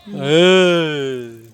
အၢ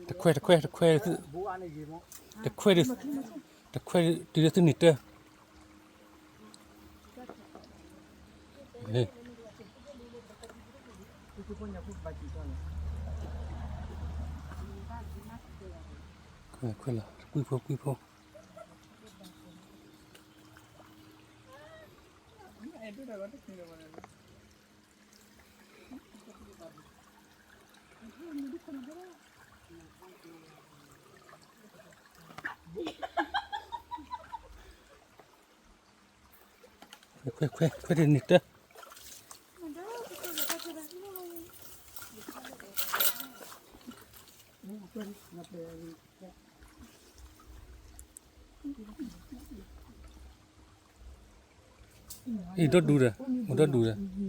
တခွဲ တခွဲ တခွဲ တခွဲ တခွဲ တုၤလၢသုန့ၣ်တၢ် ခွဲလီၤ ကွံာ်ဖိ ကွံာ်ဖိ ခွဲ ခွဲ ခွဲ တန့ၢ်တၢ် အံၤဒီဒူၣ်ဒီး အိၣ်ဒီဒူၣ်ဒီး အိၣ်ဒီဒူၣ်ဒီး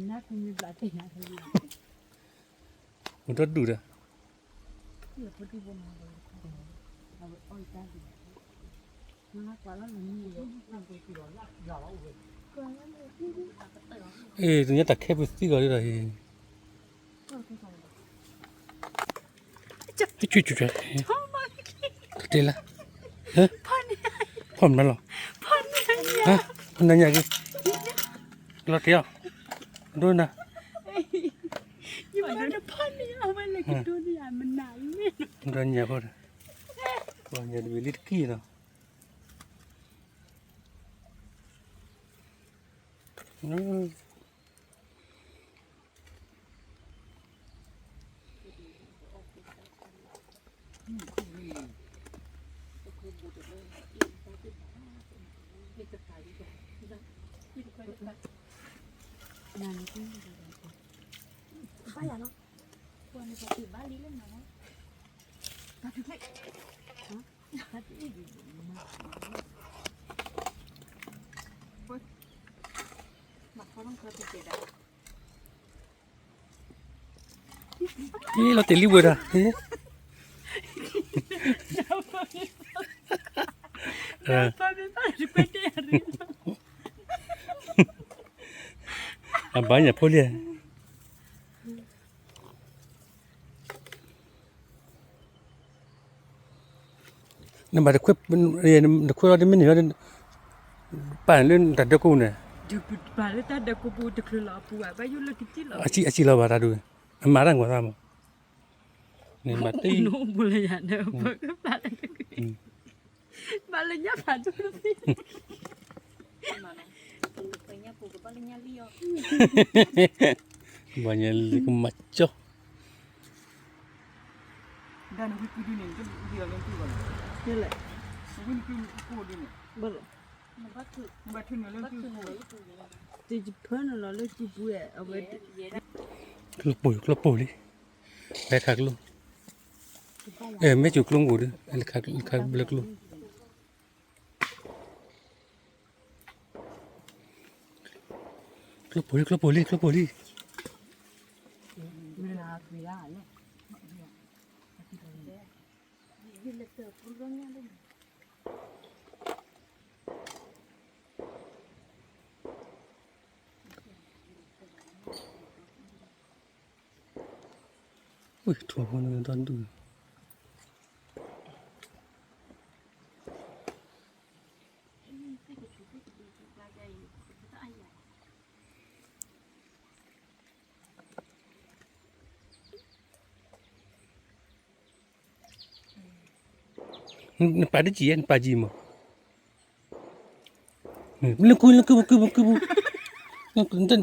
အ့ တညါတၢ်ခဲပူၤသံဂီၤဒ်ဒီးဟ့ၣ် တကွံၢ်ကွံၢ်ကွံာ် တတဲလၢ ဖီၣ်မနုၤလီၤ ဖီၣ်နညါက့ၤ လီၤတဲအီၤ ဒိနၤ ဒိညါဖိဒီး ပှၤညါတဘ့ၣ်လံတကံၢ်လီၤ လီၤတ့ၢ်လံဝဲဒၣ် အဘၣ်ညၣ်ဖိလံ နဘၣ်တခွဲ တခွဲလီၤတမ့ၢ်န့ၣ်လီၤ ပာ်န့ၣ်လၢတၢ်ဒၢကိပူၤန့ၣ် ပာ်လၢတၢ်ဒၢကိပူၤတချုးလီၤအပူၤဘၣ် ဘၣ်ယိၣ်လၢကစံၣ်လီၤ အစံၣ်လီၤဘၣ်တၢ်ဒုး အမၤတၢ်ကွၢ်သးမး န့ၣ်မၤတံၢ် ပာ်လၢညါဖးဒိၣ် ပှၤညါလံကမၤကၠီ တံၢ်ဖၢနုာ်လီၤလၢကံပူၤ အဝဲ ကျိပိၢ် ကျိပိၢ်လံ လဲၤခးကျိ အဲ မ့ၢ်ကၠိကျိမ့ၢ်အိၣ်ဒီး လဲၤခးဘျၢကျိ ကျိပိၢ်လံ ကျိပိၢ်လံ ကျိပိၢ်လံ မ့ၢ်လၢ ထိၣ်ဖိန့ၣ်တၢ်ဒူၣ် နပာ်တကံၢ်ဧါ, နပာ်ကံၢ်မး, လၢကုၢ် လၢကုၢ်ပူၤ ကုၢ်ပူၤ ကုၢ်ပူၤ, န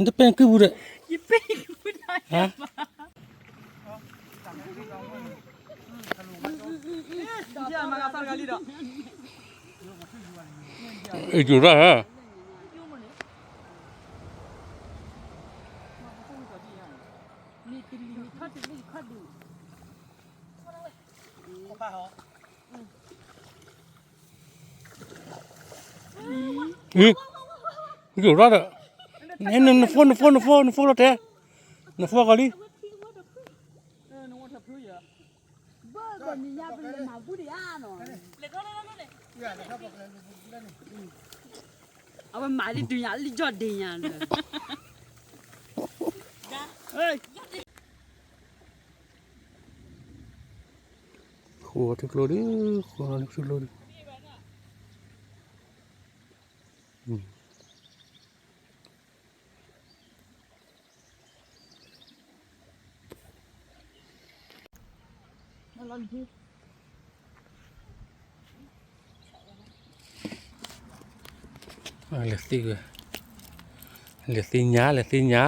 တပဲကုၢ်ပူၤဒီး, ယပဲကုၢ်ပူၤဒီး, ဟါ, အ့ၣ် ယိၤရၣ်ဧၢ, အ့ၣ် ယိၤရၣ်ဒီး, နဖိ နဖိ နဖိ နဖိလီၤတဲ, နဖိကီးလံ, အဝဲမၤလံ ဒုးညါလံကၠီၣ်ဒ့ညါလၢ ဃိးထူကျိဒုး, ဃိးထူကျိဒုး, လဲၤသ့ဝဲ, လဲၤသ့ညါ လဲၤသ့ညါ.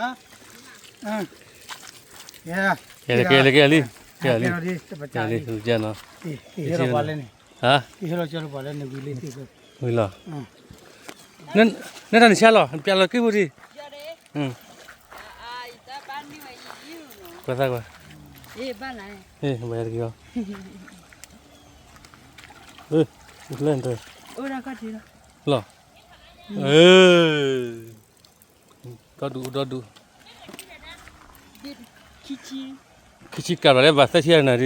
ကဲလံ ကဲလံ ကဲလံ ကဲလံ ဟါ ဝံၤလီၤ နတၢ်နဆါလီၤ နပျဲလီၤက့ၤဖိဒံး ကွၢ်သးကွၢ် ဘၣ်ယၤတက့ၢ်အီၤ လၢ လီၤ ဒီဒူၣ် ဒီဒူၣ် ခံဆံကးဘၣ်လၢဘၣ်သၢဆံနၤဒုး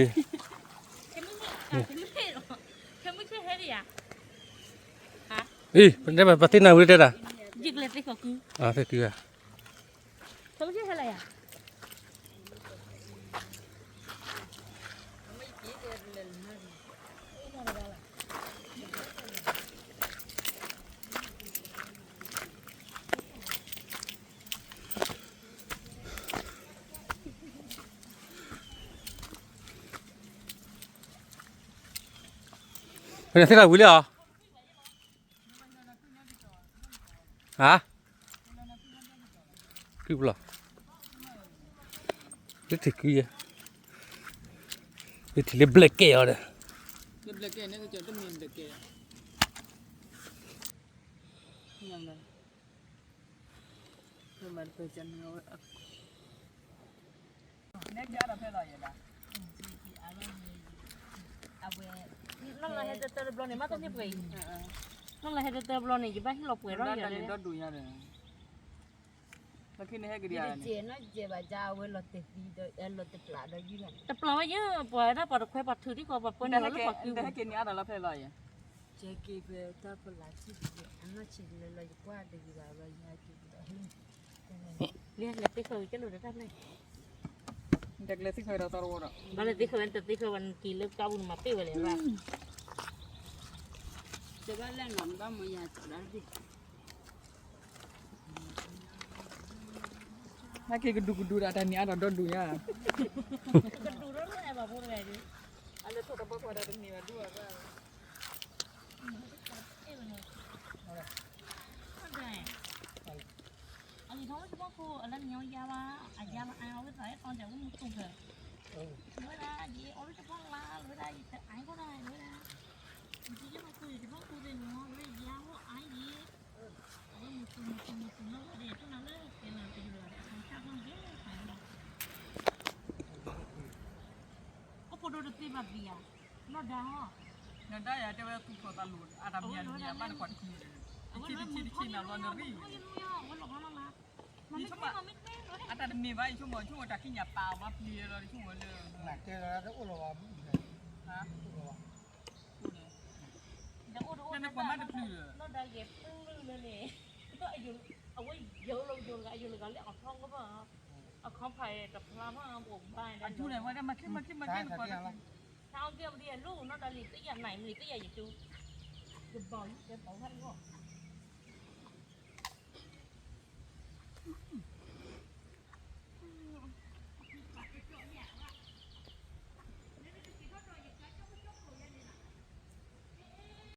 အံၤ ပတဲဘၣ် ပသ့ၣ်နၤဝံၤတဲတၢ် သ့ၣ်တုၤဧါ ပသ့ၣ်နၤဝံၤလံဧါ ဟါ ကုၢ်ပလီၢ် လၢထံၣ်ကုၢ်ယဲ လၢထံၣ်လၢဘျဲၣ်ကဲအီၤဒီး နီၢ်လီၤဟဲတတၢတဘျီန့ၣ် မ့ၢ်တန့ၢ်ပှဲၤအံၤ, နီၢ်လီၤဟဲတတၢတဘျီန့ၣ် ယဘၣ်ဟ့ၣ်လီၤပှဲၤထီၣ်ယၤလၢ လီၢ်ခံန့ၣ်ဟဲက့ၤဒံးဧါန့ၣ်, တပျၢ်ဝဲယဲ ပှၤဒၣ်ပှၤတခွဲပှၤထုးဒံးကီး ပှၤပၢနုာ်လီၤလၢပှၤကုၢ်, ဟဲက့ၤန့ၢ်အါဒီးလီၤဖဲလီၤယဲ, ကဲက့ၤဖဲတၢ်ဖီလာ်ထံၣ်ဒံး အနီၢ်ဆံးလၢလီၤယကွၢ်တဂ့ၤဘၣ်လီၤ ယဟဲက့ၤကဒီး လဲၤသ့ဃၢၤကဲလိာ်ဒီးတၢ်ဖျဲၣ်, တၢ်ကျဲသ့ဃၢၤဒီးသီတဝီဒီး, ဘၣ်လဲၤသ့ဃၢၤဝဲ နတသ့ဃၢၤဘၣ် နက့ၤလၢကါပူၤနမၤပ့ၢ်ဝဲလဲၣ်ဘၣ်, တဘၣ်လဲၣ်နီၤ နဘၣ်မၤယၤကဒီးတဘ့ၣ်, ဟဲက့ၤကဒူးကဒူးဒီးတၢ်န့ၣ်အါဒီးဒီဒူၣ်ညါ, ကဒူးဒီးအဲၣ်ဘၣ်ဖိတဂၤဒီး, အလဲၤထိၣ်တဘီခွါဒီးတန့ၢ်ဘၣ်ဒူၣ်ဘၣ်, အလံၤထီၣ်ဝဲတဘီခိၣ် အလၢနညီယါဘၣ် အယါဘၣ်အါဝဲသးအဲၣ်တီဒီးဝဲမုၢ်တူၢ်ကၢ, ဝဲဒၣ်ယအီၣ်ဝဲတဘီလါ ဝဲဒၣ်ယတအါကီၢ်ဒၣ်ဝဲဒၣ်, ယမ့ၢ်ကူယတဘီကူသ့ၣ်နီၤ ဝဲယါဟီၣ်အါယံၤ, အဝဲမုၢ်တူၢ်မုၢ်တူၢ်မုၢ်တူၢ်နီၤ ဝဲဒၣ်ထူၣ်နၤလၢကဲလၢကယူၤလီၤဒီး အခါဆၣ်ကီၢ်ယဲၢ်ဖးလီၤ, အိၣ်ဖိဒိၣ်တသ့ဘၣ်သ့ဧါ, နီၢ်ဒါဟီၣ်, နီၢ်ဒါယၤတဲဝဲသူၣ်ထီၣ်သးလိာ် အတၢ်မံၤမံၤအဘၣ်တကွၢ်တကုၤ, အဝဲလၢမုၢ်ထီၣ်ယလူၤယီၤ အဝဲလီၤဘၣ်နီၤလၢ, မ့ၢ်ဆိကမိၣ်, အတၢ်တမ့ၢ်ဘၣ် ယဆိကမိၣ် ဆိကမိၣ်တၢ်ကံးညာ်ပာ်အီၤဘၣ်ပျံၤလီၤ ယဆိကမိၣ်လၢ, တအိၣ်လီၤဘၣ်, အိၣ်န့ၣ်, နကွၢ်မးတပျံၤလၢ, နီၢ်ဒါယဲၢ်ပူၤလၢန့ၣ်, အဝဲယိၤလီၤယိၤတဂၤ ယိၤတဂၤလၢအီၤထီၣ်ကဘၣ်, အခီဖးတဖျါမး ပအိၣ်ဘၣ်, အထူန့ၣ် ဝဲဒၣ်မၤချံမၤချံမၤချံနကွၢ်, ဆါအီၣ်ကဲမဒံးအလူၤ နီၢ်ဒါလံၤတယာ်နၤမ့ၢ်တယာ်ယၤကၠိ, ယဘီယကဲဘီဝဲအဂီၢ်